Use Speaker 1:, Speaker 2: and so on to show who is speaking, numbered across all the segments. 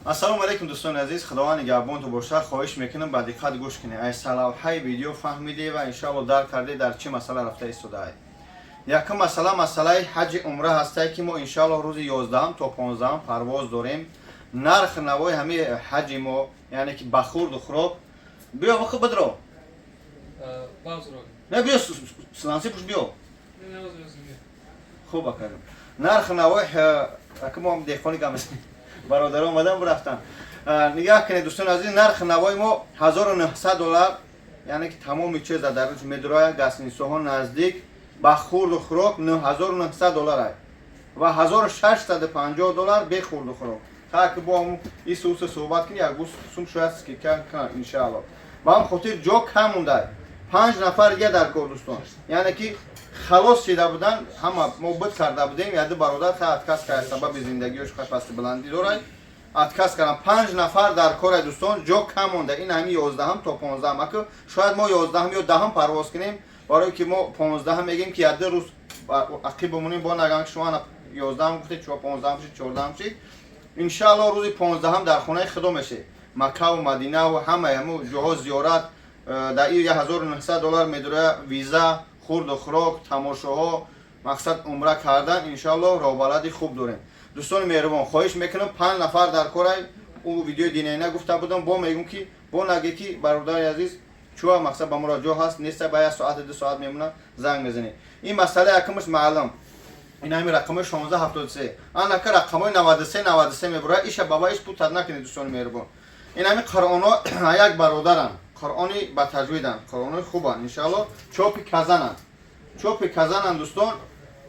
Speaker 1: Ассалому алайкум, дӯстони азиз, Худованд нигаҳбонтон бошад. Хоҳиш мекунам, ба диққат гӯш кунед. Ай сарлавҳаи видео фаҳмиде ва иншоалло дарк карде, дар чӣ масъала рафта истодаай. Якум масъала, масъалаи ҳаҷи умра ҳастае, ки мо иншоалло рӯзи 11 то 15 парвоз дорем. Нарх навои ҳамаи ҳаҷи мо, яъне ки ба хурду хӯрок. Биё, ваху бидро. Не, биё, сланцы пуш, биё. Хуб, акарем. Нарх навои ака мо деҳқони гам, бародаро омадан рафтан. Нигаҳ кунед, дӯстони азиз, нархи навои мо 1900 доллар, яъне ки тамоми чиза дар рӯз медурояд, гостиницаҳо наздик, ба хурду хӯрок 9900 доллар ва 1650 доллар бе хурду хӯрок. Та ки бо ҳамун исуса суҳбат кунӣ, як сум шояд скидка кунад, иншаалло. Ба ҳам хотир ҷо кам мондай, панҷ нафар дига дар кор, дӯстон, яъне ки халос шида будан ҳама, мо буд карда будем. Яду бародар хай отказ кард, сабаби зиндагиёш хай пасти баландӣ дорад, отказ кардам. Панҷ нафар дар кора, дӯстон, ҷо кам монда. Ин ҳами 11-ам то 15-ам. Аку шояд мо 11-ам ё 10-ам парвоз кунем, барое ки мо 15-ам мегӯем, ки яду рӯз ақиб бимонем, бо наган ки шумо ана 11-ам гуфтед, 15-ам шид, 14-ам шид. Иншаалло, рӯзи 15-ам дар хонаи Худо мешед, Маккаву Мадинаву ҳамаи ҳаму ҷоҳо зиёрат. Дар ин 1900 доллар медуроя виза, хурду хӯрок, тамошоҳо, мақсад умра кардан. Иншоалло, роҳбалади хуб дорем. Дӯстони меҳрубон, хоҳиш мекунам, панҷ нафар дар корай. Ӯ видеои динайна гуфта будам, бо мегӯм, ки бо наге, ки бародари азиз, чӯа мақсад ба моро ҷо ҳаст, неста, ба як соати 2 соат мемонад, занг мезанед. Ин масъала якумаш маълум. Ин ҳами рақамои 1673, анака рақамои 93 93 мебурад, иша баба иш путать накунед, дӯстони меҳрубон. Ин ҳами қуръоно як бародарам, қуръони ба таҷвиданд, қуръонои хубанд, иншаалло, чопи Казананд, чопи Казананд, дӯстон.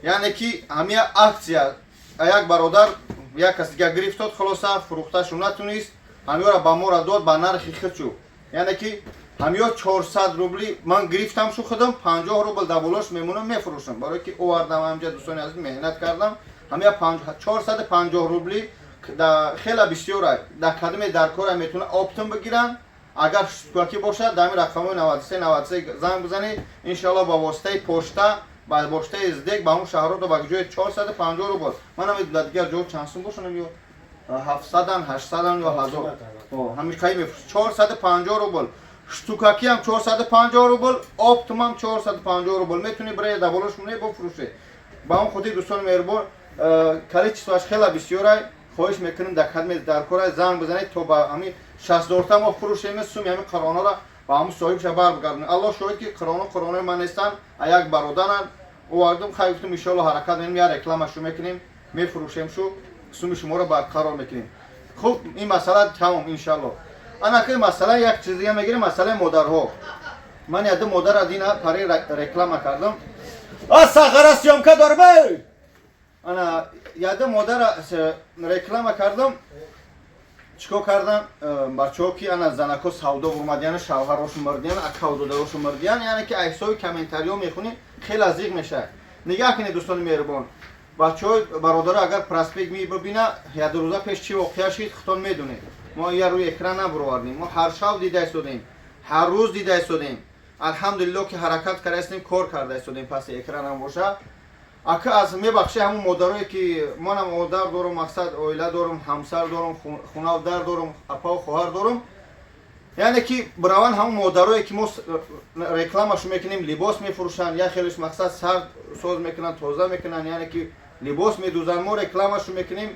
Speaker 1: Яъне ки ҳамия акция, як бародар як кас дига гирифтод, хулоса, фурӯхташу натунист, ҳамиёра ба мора дод ба нархи хичу. Яъне ки ҳамиё 400 рубли ман гирифтам, шу худам 50 рубл дар болош мемонам, мефурӯшам, барое ки овардам ҳамҷа, дӯстони азиз, меҳнат кардам. Ҳамия 450 рубли хела бисёра. Дар кадоме дар кора метавона оптом бигиранд. Агар штукакӣ бошад, дар ҳамин рақамҳои 93 93 занг бизанед. Иншоалло, ба воситаи пошта, ба воситаи СДЭК ба ҳамун шаҳрото, ба ҷои 450 рубл. Ман намедонам, дигар ҷо чанд сум бошанд, ё 700-ан, 800-ан ё 1000, ҳамин қай мефурӯш. 450 рубл штукакиам, 450 рубл оптомам, 450 рубл метавонӣ бираи, дар болош монӣ, бифурӯшед. Ба он хотир, дӯстони меҳрубон, количествоаш хела бисёрай. Хоҳиш мекунем, дар кадме дар кора занг бизанед, то ба ҳамин шастдорта мо фурӯшем, суми ҳамин қуръонҳоро ба ҳамун соҳибша барбигардонем. Аллоҳ шоҳид, ки қуръоно қуръонои ман нестанд, а як бародаранд, овардум. Хай, гуфтум, иншоалло, ҳаракат менем, як рекламашу мекунем, мефурӯшем, шу суми шуморо барқарор мекунем. Хуб, ин масъала тамом, иншоалло. Анаки масъала як чиз дига мегирем, масъалаи модарҳо. Ман яду модара дина пари реклама кардам, а сахара съёмка дорбай. Ана яду модара реклама кардам. Чикор кардам? Бачаҳо, ки ана занако савдо бурмадиян, шавҳарошу мурдиян, акаву додарошу мурдиян, яъне ки ҳисоби комментариҳо мехонӣ, хеле зиқ мешавад. Нигаҳ кунед, дӯстони меҳрубон, бачаҳои бародаро, агар проспект мебибина, яду рӯза пеш чӣ воқеа шид, худтон медонед. Мо я рӯи экран набуровардем, мо ҳар шаб дида истодем, ҳар рӯз дида истодем. Алҳамдулилло, ки ҳаракат карда истем, кор карда истодем, паси экранам боша. Ака, аз мебахши, ҳамун модарое ки манам модар дорум, мақсад, оила дорум, ҳамсар дорум, хунав дар дорум, апаву хоҳар дорум, яъне ки бираванд ҳамун модарое ки мо рекламашу мекунем, либос мефурӯшанд, як хелеш мақсад сар соз мекунанд, тоза мекунанд, яъне ки либос медӯзанд, мо рекламашу мекунем,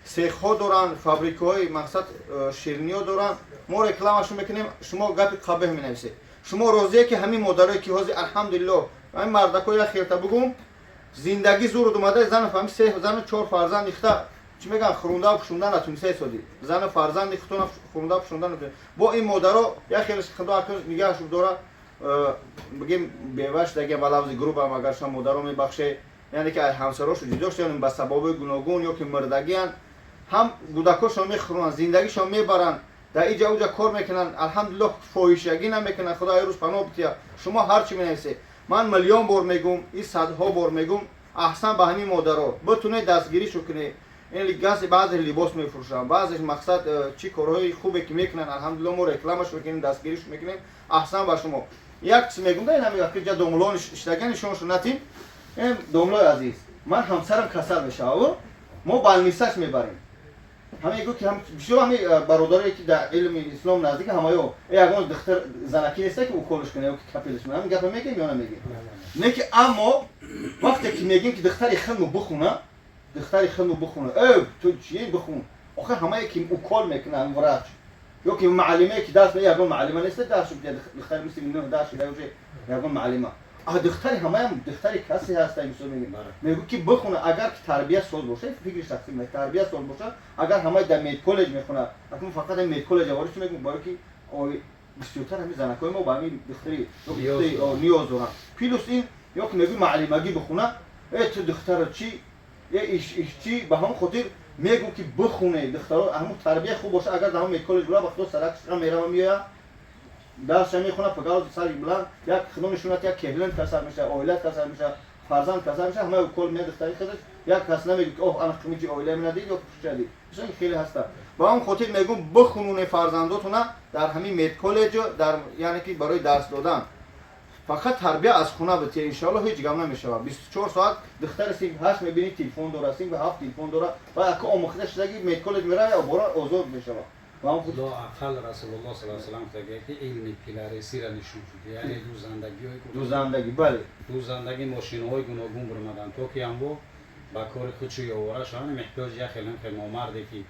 Speaker 1: цехҳо доранд, фабрикаҳои мақсад ширниё доранд, мо рекламашу мекунем, шумо гапи қабеҳ менависед. Шумо розие, ки ҳамин модарое ки ҳозир, алҳамдулилло, ҳамин мардако, як хелта бугум, зиндагӣ зур омада, зану ҳами се зану чор фарзанд ихта, чӣ мегӯянд, хӯрунда пӯшунда натуниста истодӣ, зану фарзанди худтона хӯрунда пӯшунда натуниста. Бо ин модаро як хелеш, Худо акр нигаҳшу дора, бигем, беваш даге, ба лавзи грубам, агар шумо модаро мебахше, яъне ки ҳамсарошу ҷудо шуданд ба сабабҳои гуногун ё ки мурдагианд, ҳам кӯдакошон мехӯранд, зиндагишон мебаранд, дар иҷа уҷа кор мекунанд, алҳамдулиллоҳ, фоҳишагӣ намекунанд, Худо ай рӯз паноҳ бития. Шумо ҳар чӣ менависед, ман миллион бор мегум, и садҳо бор мегум, аҳсан ба ҳамин модаро, битунед дастгиришу кунед. Ин гаси баъзе либос мефурӯшанд, баъзеш мақсад чӣ корҳои хубе ки мекунанд, алҳамдулилло, мо рекламашо мекунем, дастгиришу мекунем. Аҳсан ба шумо. Як чиз мегум да, ин ҳами ҷа домло иштага нишоншу натим. Ин домлои азиз, ман ҳамсарам касал мешавад, мо больницаш мебарем. Ҳама гӯ ки бисёр ҳами бародарое ки дар илми ислом наздик, ҳамаё ягон духтар занакӣ неста ки уколш кунад ё ки капелш кунад. Ҳамин гапа мегӯем ё намегӯем? Не ки, аммо вақте ки мегӯем ки духтари худму бихуна, духтари худму бихуна, э, ту чӣ, бихун. Охир ҳамае ки укол мекунад, врач ё ки муаллимае ки дарс, ягон муаллима неста дарс, духтари мисли нӯҳ дарс шуда уже ягон муаллима. А духтари ҳамаям духтари касе ҳаста. Мисол мегӯем, мегӯ ки бихуна, агар ки тарбия соз боша. Фикри шахсӣ, тарбия соз боша. Агар ҳамаи дар медколлеҷ мехонад, акун фақат медколлеҷ аввали чи мегӯм, барои ки бисёртар ҳамин занакҳои мо ба ҳамин духтари ниёз доранд. Плюс ин ё ки мегӯ муаллимагӣ бихуна, э, ту духтара чӣ, э, иш иш чӣ. Ба ҳамон хотир мегӯ ки бихуне духтаро, ҳамун тарбия хуб боша. Агар дар ҳамон медколлеҷ бура, ба худо сарак мерава, меояд, дарсша мехона, фақат сари буланд як худо нишонад, як кеҳлин касал меша, оилат касал меша, фарзанд касал меша, ҳама укол меяд духтари худаш. Як кас намегӯ ки оҳ, ана қимити оилаи мана дид ё пушта дид. Мисол, хеле ҳаста. Ба ҳамон хотир мегӯм, бихунуне фарзандотуна дар ҳамин медколлеҷ, дар яъне ки барои дарс додан. Фақат тарбия аз хона бития, иншоалло ҳеҷ гап намешавад. 24 соат духтари синфи ҳашт мебинӣ, телефон дора, синфи ҳафт телефон дора ва ака омӯхта шудаги медколлеҷ мерава, бора озод мешавад.
Speaker 2: Лоақал Расулуллоҳ саллаллоҳу алайҳи васаллам гуфтагия ки илми пиларесиро нишон шуд, яъне дузандагиҳои
Speaker 1: Дузандагӣ, бале.
Speaker 2: Дузандагӣ, мошинаҳои гуногун биромаданд, то ки амво ба кори худшу ёвора шаванд. Меҳтоҷ як хел хел номарде ки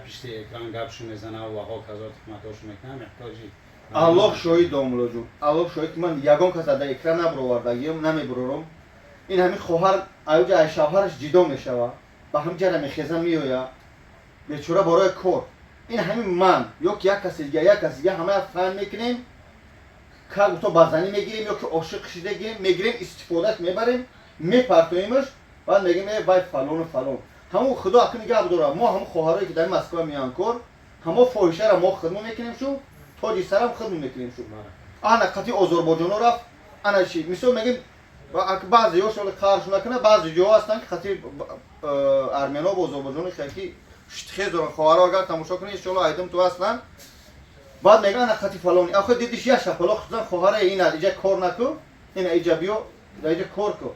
Speaker 2: пишти экран гапшу мезана ва ҳоказо тухматошу мекунад, меҳтоҷи.
Speaker 1: Аллоҳ шоҳид, домулоҷон, Аллоҳ шоҳид ки ман ягон кас дар экран набуровардагиам, намебурорам. Ин ҳамин хоҳар аюҷа ай шавҳараш ҷидо мешавад, ба ҳамин ҷара мехеза, меояд бечора барои кор. Ин ҳамин ман ё ки як каси дига, як каси дига, ҳамая фаҳм мекунем, ка гуфто ба занӣ мегирем ё ки ошиқ шидагем, мегирем, истифодаш мебарем, мепартоемаш, баъд мегӯем: «Э, вай фалону фалон». Ҳамун худо акн гап дорад. Мо ҳамун хоҳарое ки дар Москва меоянд кор, ҳамо фоҳишара мо хидмат мекунем, шу тоҷи сарам хидмат мекунем, шу ана қати озорбоҷоно рафт, ана чи. Мисол мегӯем, баъзе ё шоли қарш накунад, баъзе ҷоҳо ҳастанд ки қати армяно бо озорбоҷони хелки хез доранд. Хоҳаро агар тамошо кунед, иншоалло айдим ту ҳастанд. Баъд мегӯян: «Ана қати фалони». Охир дидиш, як шапалоқ хусусан хоҳара: «Ина иҷа кор наку, ина иҷа биё, дар иҷа кор ку,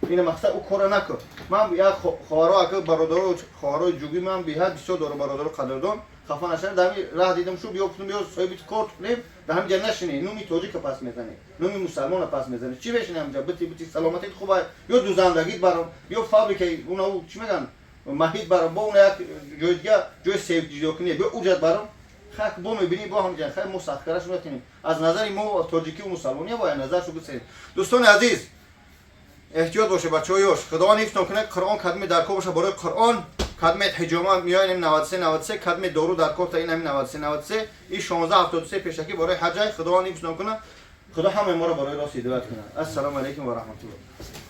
Speaker 1: ина мақсад ӯ кора наку». Ман як хоҳаро, ака, бародаро, хоҳарои ҷугӣ ман беҳад бисёр дорам, бародаро қадрдон, хафа нашавед. Дар ҳамин раҳ дидам, шу биё, гуфтам: «Биё, соҳиби кор кунем, дар ҳамин ҷа нашинӣ, нуми тоҷика пас мезанӣ, нуми мусалмона пас мезанӣ. Чӣ бешинӣ ҳамҷа? Бити бити, саломатит хуба, ё дузандагит барам, ё фабрикаи уна чӣ мегӯянд, маҳит барам, бо уна як ҷои дига, ҷои сев ҷидо кунӣ, биё уҷат барам». Хак бо мебинӣ, бо ҳамҷа хай мо сахткараш мекунем. Аз назари мо тоҷикиву мусалмония бояд назаршу бисем. Дӯстони азиз, эҳтиёт бошед, бачаҳои ёш. Худованд ҳифзтон кунад. Қуръон кадме дар кор боша, барои Қуръон кадме ҳиҷома меоем, 93 93, кадме дору дар кор та ин ҳамин 93 93 и 16 73 пешакӣ барои ҳаҷай. Худованд ҳифзтон кунад. Худо ҳамаи моро барои рост ҳидоят кунад. Ассалому алайкум ва раҳматуллоҳ.